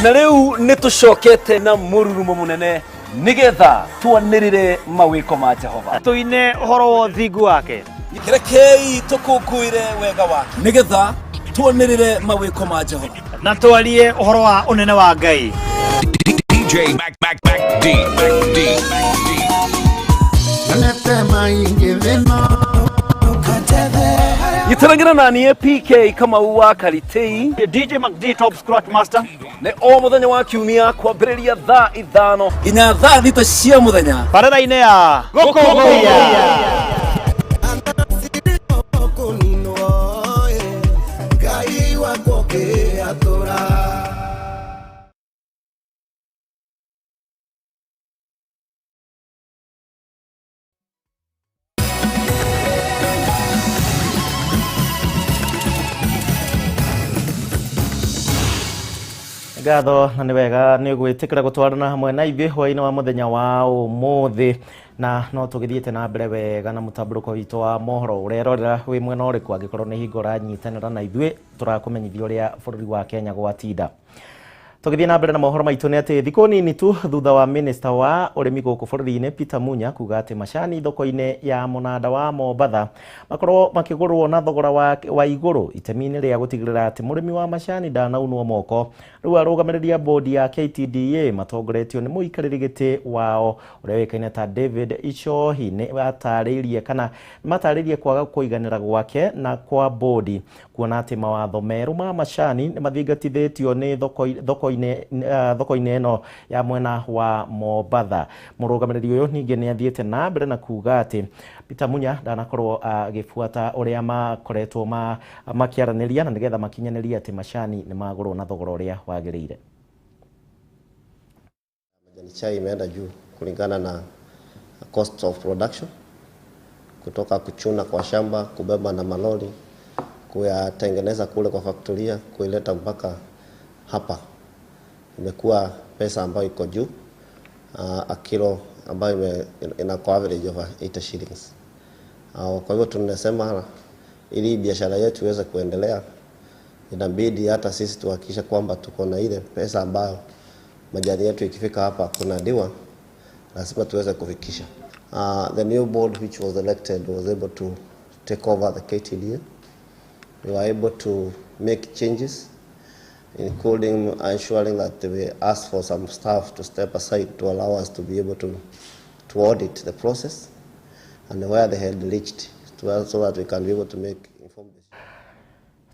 Na rĩu nĩ tũcokete na mũrurumo mũnene nĩgetha twanĩrĩre mawĩko ma Jehova, tũine ũhoro wa ũthingu wake. Rekei tũkũngũĩre wega wake nĩgetha twanĩrĩre mawĩko ma Jehova na twarie ũhoro wa ũnene wa Ngai. DJ Mac Mac Mac D Mac D. Gĩtũrangĩra na niĩ PK Kamau wa Karitei, DJ MacD Top Scratch Master, nĩ o mũthenya wa kiumia kwambĩrĩria thaa 5 nginya thaa 6 cia mũthenya barabara-inĩ ya Gũkũngũiya. Ngatho na nĩ wega nĩ gwĩtĩkĩra gũtwarana hamwe na ithuĩ hwaĩ-inĩ wa mũthenya wa ũmũthĩ, na no tũgĩthiĩte na mbere wega na mũtambũrũko witũ wa mohoro. Ũrerorera wĩ mwena ũrĩkũ? Angĩkorwo nĩ hingo ũranyitanĩra na ithuĩ, tũrakũmenyithia ũrĩa bũrũri wa Kenya gwatinda. Tũgĩthiĩ na mbere na mohoro maitũ nĩ atĩ thikũ nini tu thutha wa minister wa ũrĩmi gũkũ bũrũri-inĩ Peter Munya kuga atĩ macani thoko-inĩ ya mũnanda wa Mombatha makorwo makĩgũrwo na thogora wa igũrũ itemi-inĩ rĩa gũtigĩrĩra atĩ mũrĩmi wa macani ndanaunwo moko. Rĩu arũgamĩrĩri a bodi ya KTDA matongoretio nĩ mũikarĩri gĩtĩ wao ũrĩa ũĩkaine ta David Ichohi nĩ atarĩirie kana matarĩirie kwaga kũiganĩra gwake na kwa bodi kuona atĩ mawatho merũ ma macani nĩ mathingatithĩtio nĩ thoko-inĩ ĩno ya mwena wa Mombatha. Mũrũgamĩrĩri ũyũ ningĩ nĩ athiĩte na mbere na kuga atĩ Peter Munya ndanakorwo agĩbuata ũrĩa makoretwo makĩaranĩria na nĩgetha makinyanĩrie atĩ macani nĩ magũrwo na thogora ũrĩa wagĩrĩire. Majani chai imeenda juu kulingana na cost of production, kutoka kuchuna kwa shamba, kubeba na malori, kuyatengeneza kule kwa faktoria kuileta mpaka hapa imekuwa pesa ambayo iko juu, a kilo ambayo ina kwa average over 80 shillings. Kwa hivyo tunasema ili biashara yetu iweze kuendelea, inabidi hata sisi tuhakikishe kwamba tuko na ile pesa ambayo majani yetu ikifika hapa kunadiwa, lazima tuweze kufikisha. The new board which was elected was able to take over the KTDA. We were able to make changes, including ensuring that we asked for some staff to step aside to allow us to be able to audit the process and where they had reached, so that we can be able to make informed decisions.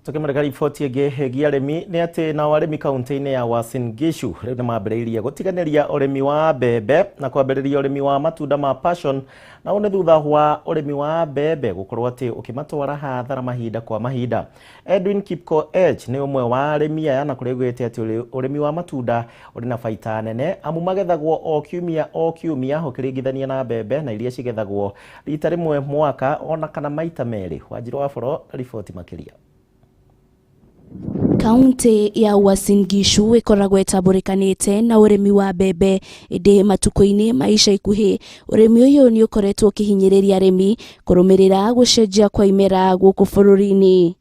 Tukimurika riboti ĩngĩ ĩgiĩ arĩmi nĩ atĩ nao arĩmi kaunti-inĩ ya Uasin Gishu rĩu nĩ mambĩrĩirie gũtiganĩria ũrĩmi wa mbembe na kwambĩrĩria ũrĩmi wa matunda ma passion, na ũũ nĩ thutha wa ũrĩmi wa mbembe gũkorwo atĩ ũkĩmatwara hathara mahinda kwa mahinda. Edwin Kipkoech nĩ ũmwe wa arĩmi aya na kũrĩa augĩte atĩ ũrĩmi wa matunda ũrĩ na baita nene amu magethagwo o kiumia o kiumia ũkĩringithania na mbembe na iria cigethagwo rita rĩmwe mwaka ona kana maita merĩ. Wanjiru wa Boro, riboti makĩria. Kaunti ya Uasin Gishu ĩkoragwo ĩtambũrĩkanĩte na ũrĩmi wa mbembe, ĩndĩ matukũ-inĩ ma ica ikuhĩ ũrĩmi ũyũ nĩ ũkoretwo ũkĩhinyĩrĩria arĩmi kũrũmĩrĩra gũcenjia kwa imera gũkũ bũrũri-inĩ.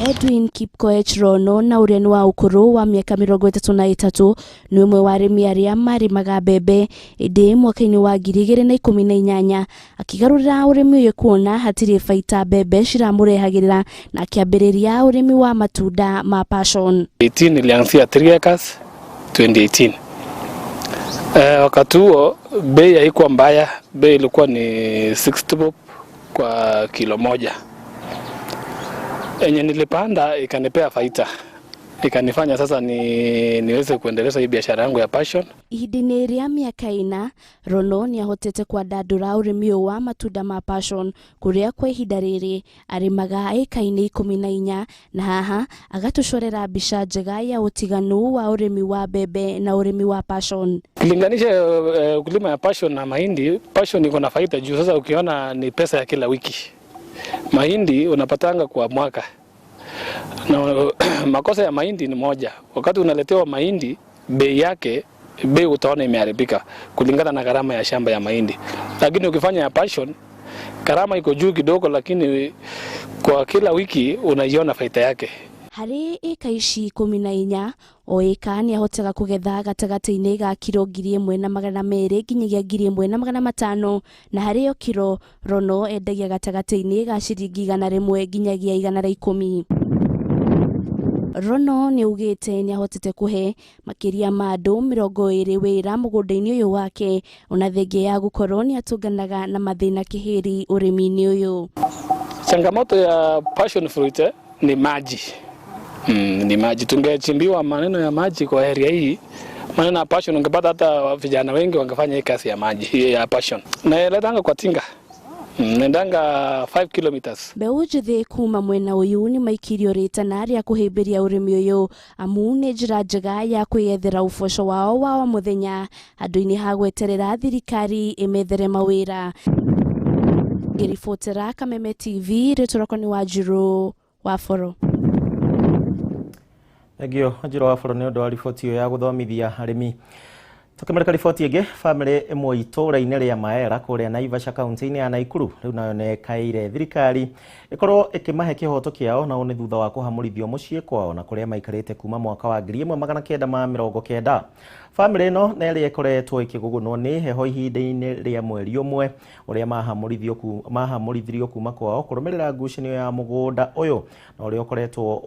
Edwin Kipkoech Rono na ũrĩa nĩ wa ũkũrũ wa mĩaka 33 nĩ ũmwe wa arĩmi arĩa marĩmaga mbembe, ĩndĩ mwaka-inĩ wa 2018 akĩgarũrĩra ũrĩmi ũyũ kuona hatirĩ baita mbembe ciramũrehagĩra na akĩambĩrĩria ũrĩmi wa matunda ma passion. 18 nilianzia 3 acres 2018. Wakati huo bei haikuwa mbaya, bei ilikuwa ni 60 bob kwa kilo moja. Enye nilipanda ikanipea faida, ikanifanya sasa niweze kuendeleza hii biashara yangu ya passion. Ihinda-inĩ rĩa mĩaka 4 Rono nĩahotete kwandandũra ũrĩmi ũyũ wa matunda ma passion kũrĩa kwa ihinda rĩrĩ arĩmaga ĩka-inĩ 14 na haha agatũcorera mbica njega ya ũtiganu wa ũrĩmi wa mbembe na ũrĩmi wa passion. Ukilinganisha ukulima ya passion na mahindi, passion iko na faida juu sasa ukiona ni pesa ya kila wiki. Mahindi unapatanga kwa mwaka. Na makosa ya mahindi ni moja. Wakati unaletewa mahindi, bei yake, bei utaona imeharibika kulingana na gharama ya shamba ya mahindi. Lakini ukifanya ya passion, gharama iko juu kidogo, lakini kwa kila wiki unaiona faida yake. Harĩ ĩka ici 14 o ĩka nĩahotaga kũgetha gatagatĩ-inĩ ga kiro 1200 nginyagia 1500 na harĩ o kiro Rono endagia gatagatĩ-inĩ ga ciringi 100 nginyagia 110. Rono nĩaugĩte nĩahotete kũhe makĩria ma andũ 20 wĩra mũgũnda-inĩ ũyũ wake ona thengia ya gũkorwo nĩatũnganaga na mathĩna kĩhĩri ũrĩmi-inĩ ũyũ. Changamoto ya passion fruit ni maji. Ni maji. Tungechimbiwa maneno ya maji kwa area hii, maneno ya passion ungepata hata vijana wengi wangefanya hii kazi ya maji, hii ya passion. Na letanga kwa tinga. Nendanga 5 kilometers. Mbeũ njĩthĩ kuma mwena ũyũ nĩ maikirio rĩtana rĩa kũhĩmbĩria ũrĩmi ũyũ amu nĩ njĩra njega ya kwĩyethera ũboco wao wa o mũthenya handũ-inĩ ha gweterera thirikari ĩmethere mawĩra. Ngĩribotera Kameme TV, rĩtwa rĩakwa nĩ Wanjiru wa Boro. Thengio Wanjiru wa Boro nĩ ũndũ wa riboti ĩyo ya gũthomithia arĩmi. Tukĩmũrĩka riboti ĩngĩ, bamĩrĩ ĩmwe itũũra-inĩ rĩa Maera kũrĩa Naivasha kaunti-inĩ ya Naikuru rĩu nayo nĩĩkaĩire thirikari ĩkorwo ĩkĩmahe kĩhoto kĩao, na ũũ nĩ thutha wa kũhamũrithio mũciĩ kwao na kũrĩa maikarĩte kuma mwaka wa 1990. Bamĩrĩ ĩno nĩ ĩrĩa ĩkoretwo ĩkĩgũgũnwo nĩ heho ihinda-inĩ rĩa mweri ũmwe ũrĩa mahamũrithirio kuma kwao kũrũmĩrĩra ngucanio ya mũgũnda ũyũ na ũrĩa ũkoretwo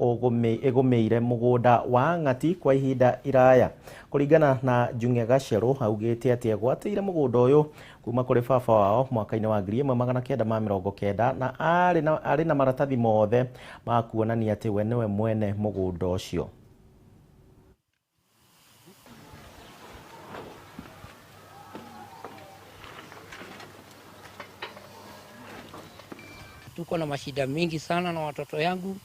ĩgũmĩire mũgũnda wa Ng'ati kwa ihinda iraya. Kũringana na Njung'e Gacerũ, augĩte atĩ agwatĩire mũgũnda ũyũ kuma kũrĩ baba wao mwaka-inĩ wa 1990 na arĩ na maratathi mothe ma kuonania atĩ we nĩwe mwene mũgũnda ũcio. Tuko na mashida mingi sana na watoto yangu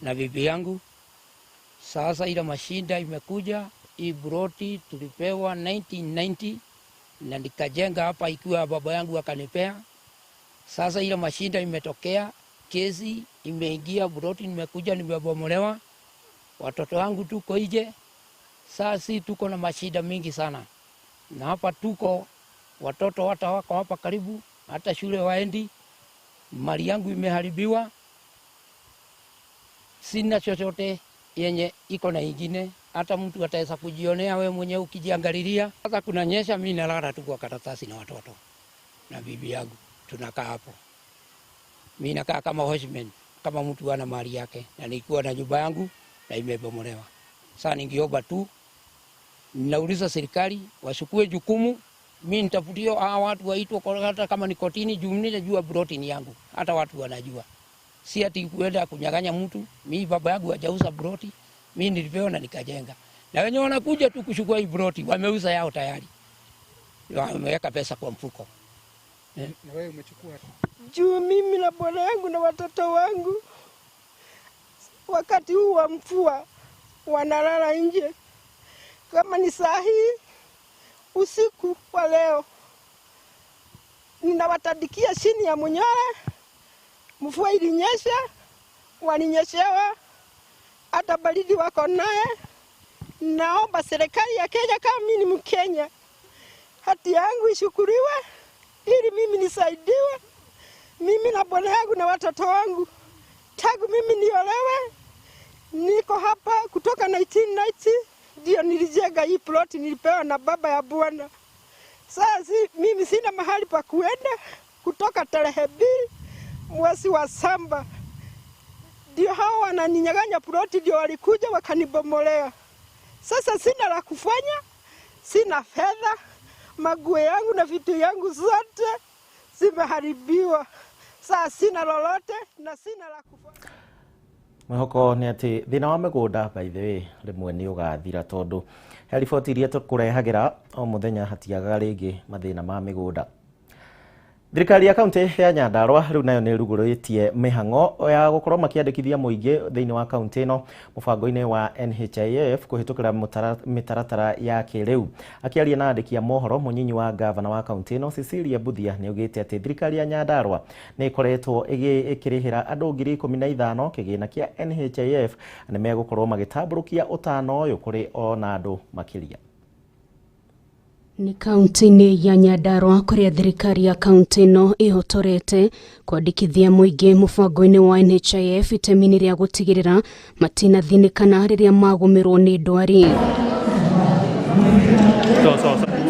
na bibi yangu. Sasa ile mashida imekuja, hii broti tulipewa 1990 na nikajenga hapa ikiwa baba yangu akanipea. Sasa ile mashinda imetokea, Kesi imeingia buroti, nimekuja nimebomolewa, watoto wangu tuko nje. Sasa tuko na mashida mingi sana, na hapa tuko watoto hata wako hapa karibu, hata shule waendi. Mali yangu imeharibiwa, sina chochote yenye iko na ingine, hata mtu ataweza kujionea wewe mwenyewe ukijiangalilia. Sasa kunanyesha, mimi nalala tu kwa karatasi na watoto na bibi yangu, tunakaa hapo. Mimi nakaa kama watchman, kama mtu ana mali yake, na nilikuwa na nyumba yangu na imebomolewa. Sasa ningeomba tu, ninauliza serikali wachukue jukumu. Mimi nitafutia hawa watu waitwe kwa, hata kama ni kotini, juu mimi najua ploti ni yangu, hata watu wanajua. Si ati kuenda kunyang'anya mtu. Mimi baba yangu hajauza ploti, mimi nilipewa na nikajenga. Na wenyewe wanakuja tu kuchukua hii ploti, wameuza yao tayari. Wameweka pesa kwa mfuko. Na wewe umechukua juu mimi na bwana yangu na watoto wangu wakati huu wa mvua wanalala nje. Kama ni saa hii usiku wa leo ninawatadikia chini ya mnyore. Mvua ilinyesha, walinyeshewa, hata baridi wako naye. Naomba serikali ya Kenya, kama mimi ni Mkenya, hati yangu ishukuriwe ili mimi nisaidiwe, mimi na bwana yangu na watoto wangu. Tangu mimi niolewe, niko hapa kutoka 1990 ndio nilijenga hii plot, nilipewa na baba ya bwana. Sasa mimi sina mahali pa kuenda kutoka tarehe 2 mwezi wa 7. Ndio hao wananinyang'anya plot, ndio walikuja wakanibomolea. Sasa sina la kufanya, sina fedha, maguo yangu na vitu yangu zote zimeharibiwa. Sasa sina lolote na sina la kufanya. Mwihoko ni ati thina wa migunda by the way rimwe ni ugathira, tondu he riboti iria tukurehagira o muthenya hatiagaga ringi mathina ma migunda. Thirikari ya kaunti ya Nyandarua riu nayo ni rugũrĩtie mĩhang'o ya gũkorwo makĩandĩkithia mũingĩ thĩinĩ wa kaunti ĩno mũbango-inĩ wa NHIF kũhĩtũkĩra mĩtaratara ya kĩrĩu. Akĩaria na andĩki a mohoro, mũnyinyi wa gavana wa kaunti ĩno Cecilia Mbuthia nĩ augĩte atĩ thirikari ya Nyandarua nĩ ĩkoretwo ĩkĩrĩhĩra andũ 15,000 kĩgĩna kĩa NHIF na nĩ megũkorwo magĩtambũrũkia ũtano ũyũ kũrĩ ona andũ makĩria. Ni kaunti-inĩ ya Nyandarua kũrĩa thirikari ya kaunti ĩno ĩhotorete kwandĩkithia mũingĩ mũbango-inĩ wa NHIF itemi-inĩ rĩa gũtigĩrĩra matinathinĩkana rĩrĩa magũmĩrwo nĩ ndwari.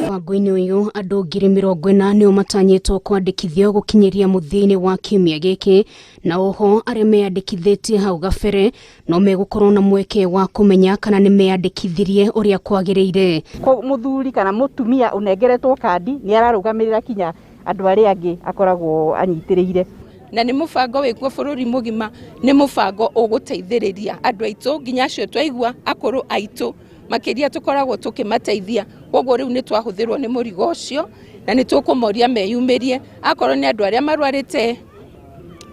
Mũbango-inĩ ũyũ andũ 40,000 nĩo matanyĩtwo kwandĩkithio gũkinyĩria mũthia-inĩ wa kiumia gĩkĩ, na oho arĩa meyandĩkithĩtie hau gabere no megũkorwo na mweke wa kũmenya kana nĩ meyandĩkithirie ũrĩa kwagĩrĩire. Mũthuri kana mũtumia ũnengeretwo kandi nĩ ararũgamĩrĩra kinya andũ arĩa angĩ akoragwo anyitĩrĩire. Na nĩ mũbango wĩkuo bũrũri mũgima, nĩ mũbango ũgũteithĩrĩria andũ aitũ nginya acio twaigua akũrũ aitũ makĩria tũkoragwo tũkĩmateithia. Koguo rĩu nĩ twahũthĩrwo nĩ mũrigo ũcio na nĩ tũkũmoria meyumĩrie, akorwo nĩ andũ arĩa marwarĩte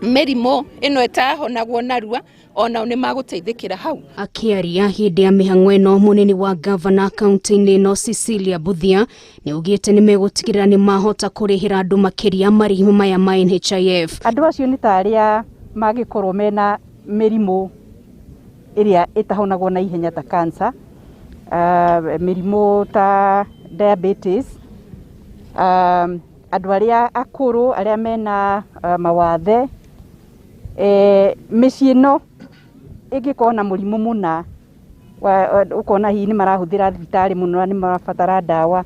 mĩrimũ ĩno ĩtahonagwo narua, onao nĩ magũteithĩkĩra hau. Akĩaria hĩndĩ ya mĩhang'o ĩno, mũnini wa gavana kaunti-inĩ ĩno Cecilia Mbuthia nĩ augĩte nĩ megũtigĩrĩra nĩ mahota kũrĩhĩra andũ makĩria marĩhi maya ma NHIF. Andũ acio nĩ ta arĩa mangĩkorwo mena mĩrimũ ĩrĩa ĩtahonagwo na ihenya ta cancer, mĩrimũ ta diabetes, andũ arĩa akũrũ arĩa mena mawathe, mĩciĩ ĩno ĩngĩkorwo na mũrimũ mũna, ũkona hihi nĩ marahũthĩra thibitarĩ mũno na nĩ marabatara ndawa,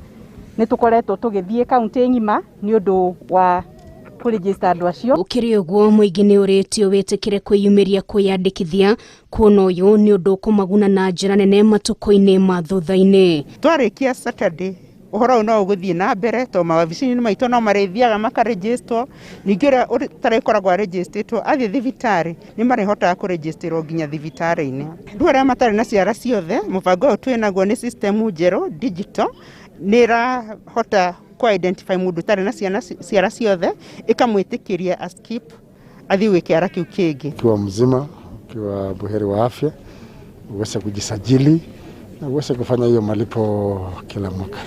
nĩ tũkoretwo tũgĩthiĩ kaunti ng'ima nĩ ũndũ wa kũrĩgĩsta andũ acio. Gũkĩrĩ ũguo, mũingĩ nĩ ũrĩtio wĩtĩkĩre kwĩyumĩria kwĩyandĩkithia, kuona ũyũ nĩ ũndũ ũkũmaguna na njĩra nene matukũ-inĩ ma thutha-inĩ. Twarĩkia Saturday ũhoro ũyũ no ũgũthiĩ na mbere tondũ mawabici-inĩ maitũ no marĩthiaga makarĩnjĩstwo, ningĩ ũrĩa ũtarĩkoragwo arĩnjĩstĩtwo athiĩ thibitarĩ nĩ marĩhotaga kũrĩnjĩstĩrwo nginya thibitarĩ-inĩ. Rĩu arĩa matarĩ na ciara ciothe, mũbango ũyũ twĩ naguo nĩ system njerũ digital, nĩ ĩrahota kũ identify mũndũ ũtarĩ na ciara ciothe, ĩkamwĩtĩkĩria a skip athiĩ gwĩ kĩara kĩu kĩngĩ. Ukiwa mzima, ukiwa buheri wa afya, uweze kujisajili na uweze kufanya hiyo malipo kila mwaka.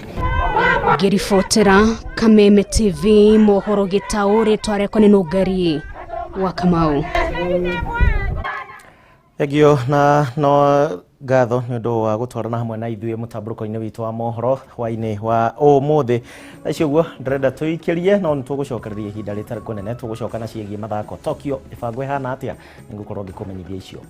Ngĩribotera Kameme TV mohoro gĩtaũ rĩtwa rĩakwa nĩ Nũngari wa Kamau. Thengio na no ngatho nĩ ũndũ wa gũtwarana hamwe na ithuĩ mũtambũrũko-inĩ witũ wa mohoro hwainĩ wa ũmũthĩ. Thaa ici ũguo ndĩrenda tũikĩrie, no nĩ tũgũcokereria ihinda rĩtarĩ kũnene, tũgũcoka na ciĩgiĩ mathako. Tokyo ĩbango ĩhana atĩa? Nĩngũkorwo ngĩkũmenyithia icio.